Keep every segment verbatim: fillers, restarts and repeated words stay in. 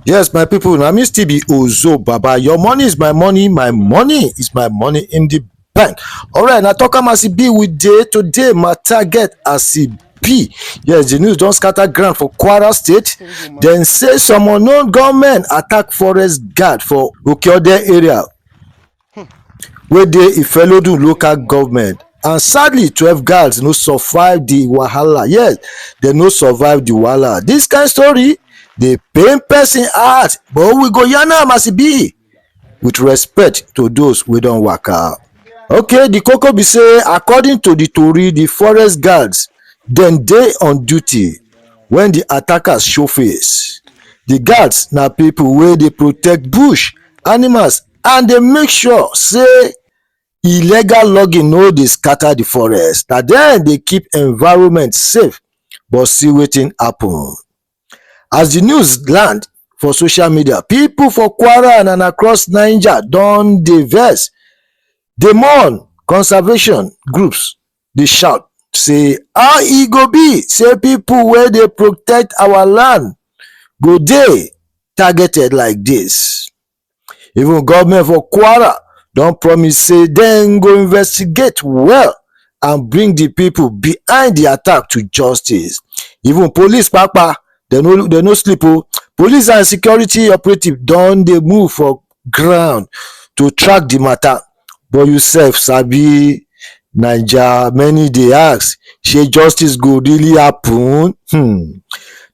Yes, my people, na me still be Ozo Baba. Your money is my money, my money is my money in the bank. All right, now talk am as e be with day today. My target as e be. Yes, the news don scatter ground for Kwara State. Then say some unknown gunmen attack forest guard for Okeode area, wey dey Ifelodun local government. And sadly, twelve guards no survive the wahala. Yes, they no survive the wahala. This kind story dey pain person heart, but we go yarn am as e be with respect to those wey don waka. Okay, the koko be say, according to the tori, the forest guards dem dey on duty when the attackers show face. The guards na people wey dey protect bush, animals, and dey make sure say illegal logging no dey scatter the forest. Na dem dey keep environment safe, but see wetin happen. As the news land for social media, people for Kwara and across Niger don dey vex, dey mourn. Conservation groups dey shout say, "How e go be say people wey dey protect our land go dey targeted like this?" Even government for Kwara don promise say dem go investigate well and bring the people behind the attack to justice. Even police papa, dem no, dem no sleep o. Police and security operative don dey move for ground to track the matter. But you sef sabi Naija, many dey ask, shey justice go really happen? Hmm.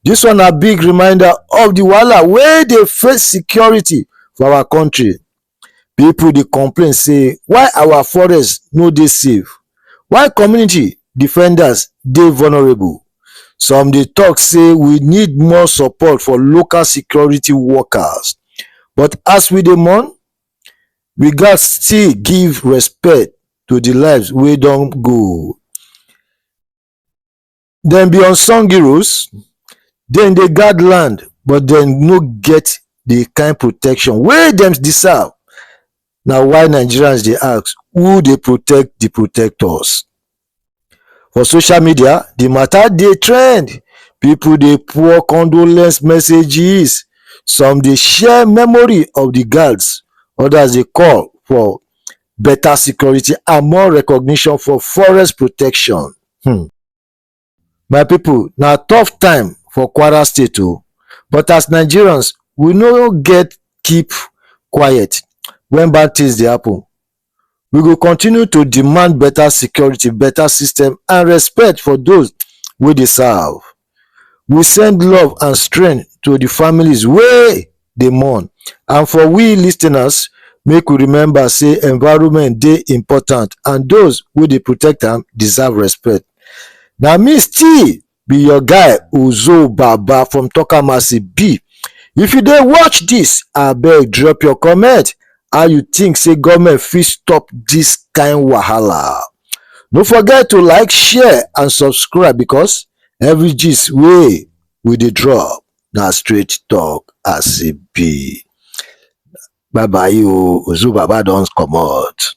This one na big reminder of the wahala wey dey face security for our country. People dey complain say, why our forest no dey safe? Why community defenders dey vulnerable? Some dey talk say we need more support for local security workers. But as we dey mourn, we gats still give respect to the lives wey don go. Dem be unsung heroes. Dem dey guard land, but dem no get the kind protection wey dem deserve. Na why Nigerians dey ask, who dey protect the protectors? For social media, the matter dey trend. People dey pour condolence messages. Some dey share memory of the guards. Others dey call for better security and more recognition for forest protection. Hmm. My people, na tough time for Kwara State o. But as Nigerians, we no get keep quiet when bad things dey happen. We go continue to demand better security, better system, and respect for those wey dey serve. We send love and strength to the families wey dey mourn. And for we listeners, make we remember say environment dey important and those wey dey protect am deserve respect. Na me still be your guy, Ozo Baba from Talk Am As E Be. If you dey watch this, abeg drop your comment. How you think say government fit stop this kind wahala? No forget to like, share, and subscribe, because every gist wey we dey drop na straight talk as e be. Bye bye o, Ozo Baba don comot.